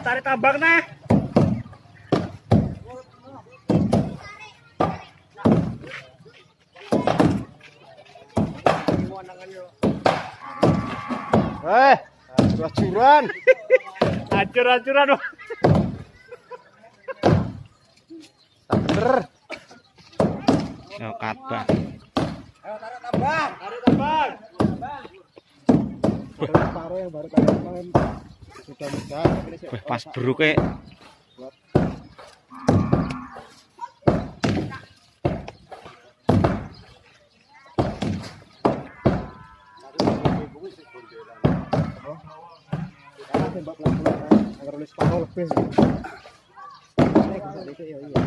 Tarik tambang nah. Eh, acuran. Acur-acuran. Tak bener. Yo kabah. Ayo tarik tambang. Tarik tambang. Baru yang baru tarik kemarin sudah muda. Wah, pas bruke Tembak pelan-pelan kan, agar nulis separuh lebih. Ini bisa dikit ya iya.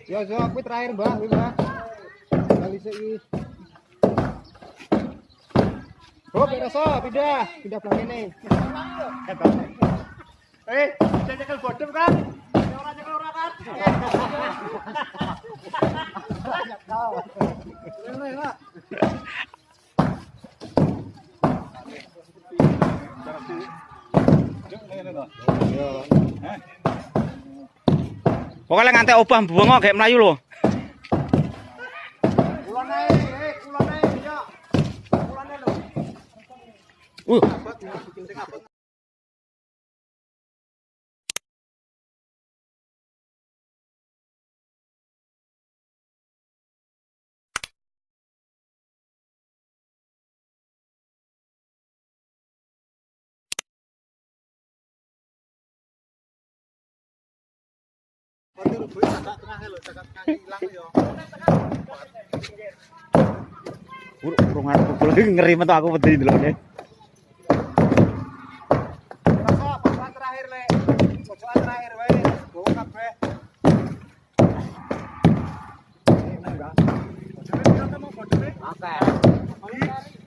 Yo, yo, aku terakhir, Mbah, kuwi, Mbah. Kali sik. Oh, beres, pindah, pindah belah kene. Eh, bisa nyekel bodem kan? Ya ora nyekel ora kan? Pokoknya ngantek obah buang kayak melayu lho. Kulon ae, eh, kulon ae, ya. Kulon ae lho. Urung arep pukul ngeri metu aku wedi ndelokne. Rasa pojokan terakhir, Lek. Pojokan terakhir wae. Gowo kabeh. Oke.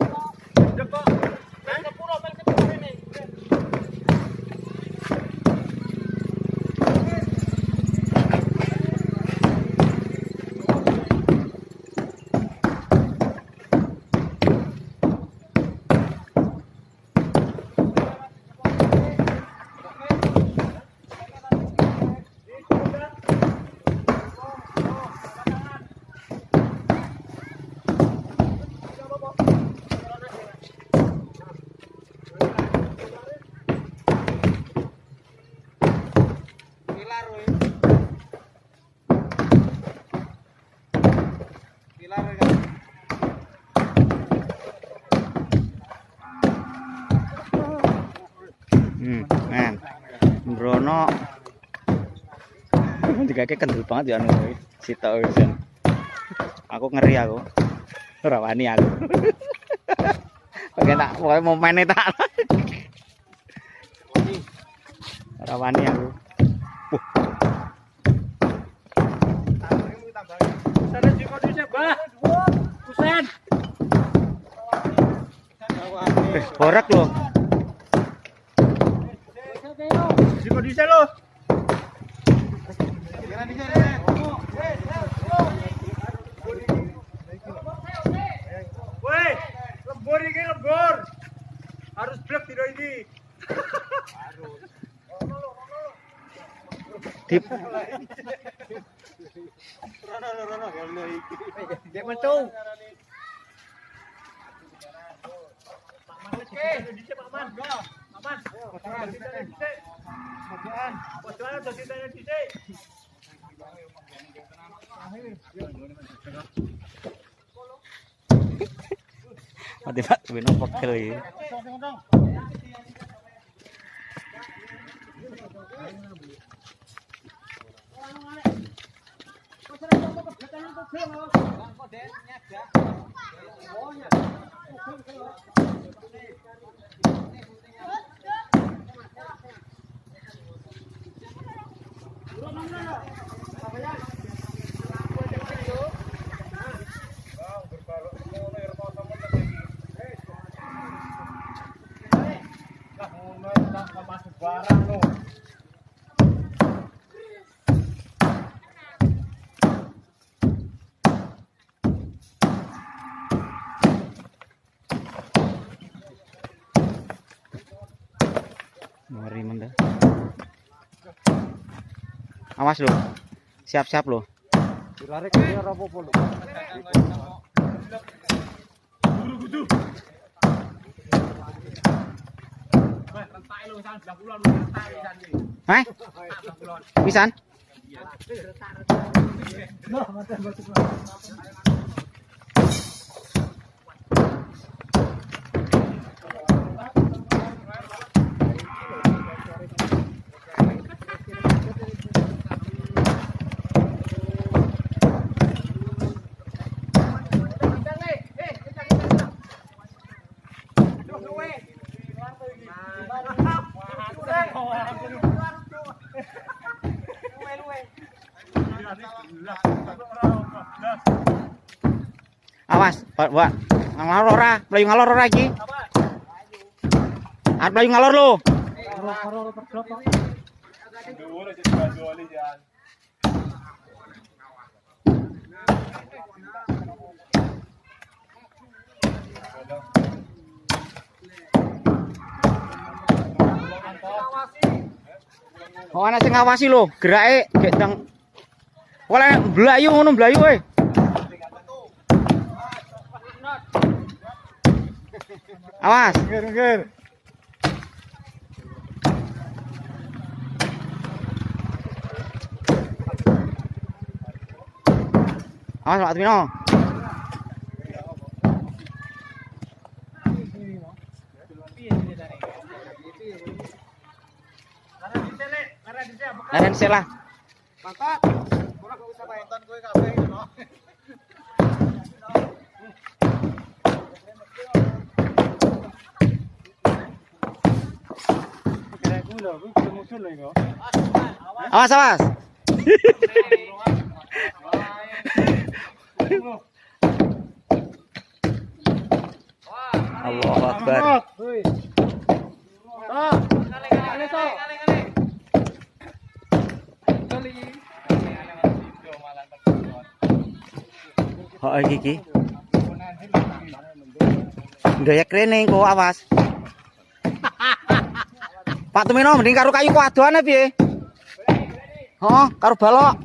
Kok. Sepuro mel ini. Pilar wae. Pilar kan. Men. Mbrono. Digake kendel banget ya anu kuwi. Sitok wisan. Aku ngeri aku. Ora wani aku. Oke tak pokoke momene tak. Ora wani aku. Sana jiko dhisik, Mbah. Kusen. Eh, borak lho. Jiko dhisik lho. Woi, lembur iki lembur. Harus blek dino iki. Dip. Dek metu. Oke, dhisik Pak Man. Pak Man. Dhisik. Pojokan. Pojokan aja ditanya dhisik. Mati Pak Wino pegel iki. Masuk barang lo. Ngeri. Awas lho. Siap-siap lho. Dilare kaya ora apa-apa lho. Hah? Pisan? Awas, Pak, Pak. Ngalor ora? Mlayu ngalor ora iki? Arep mlayu ngalor lho. Oh, ana sing ngawasi lho, gerake gek ndang. Oleh mlayu ngono mlayu kowe. Awas. Minggir, minggir. Awas Pak Tumino. Leren sik lah. Mantap. Ora kok usah nonton kowe kabeh ngono. Kira-kira lho, kuwi musuh lho iku. Awas awas. Allahu Akbar. Woi. Heeh iki iki. Ndoyek rene engko awas. Pak Tumino mending karo kayu kuadoan piye? Heeh, karo balok.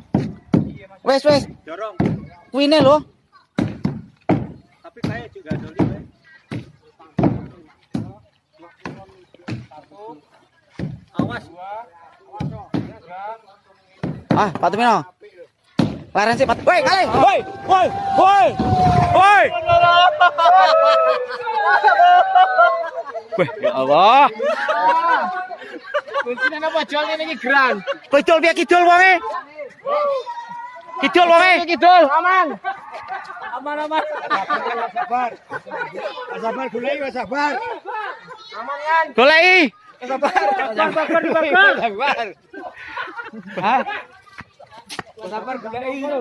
Wes wes, Dorong. kuine lho. Tapi kayak juga doli we. Awas. Ah, Pak Tumino. Laren sih, Pak. Woi, kali. Woi, woi, woi. Woi. Weh, ya Allah. Kuncine apa jol ngene iki gran. Kidul piye kidul wonge? Kidul wonge. Kidul, aman. Aman aman. Sabar. Sabar goleki sabar. Aman kan. Goleki. Sabar. Sabar sabar. Sabar. Hah? Sabar goleki lho.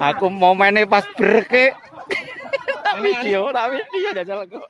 Aku momennya pas berke. Tak video, tak video jajal kok.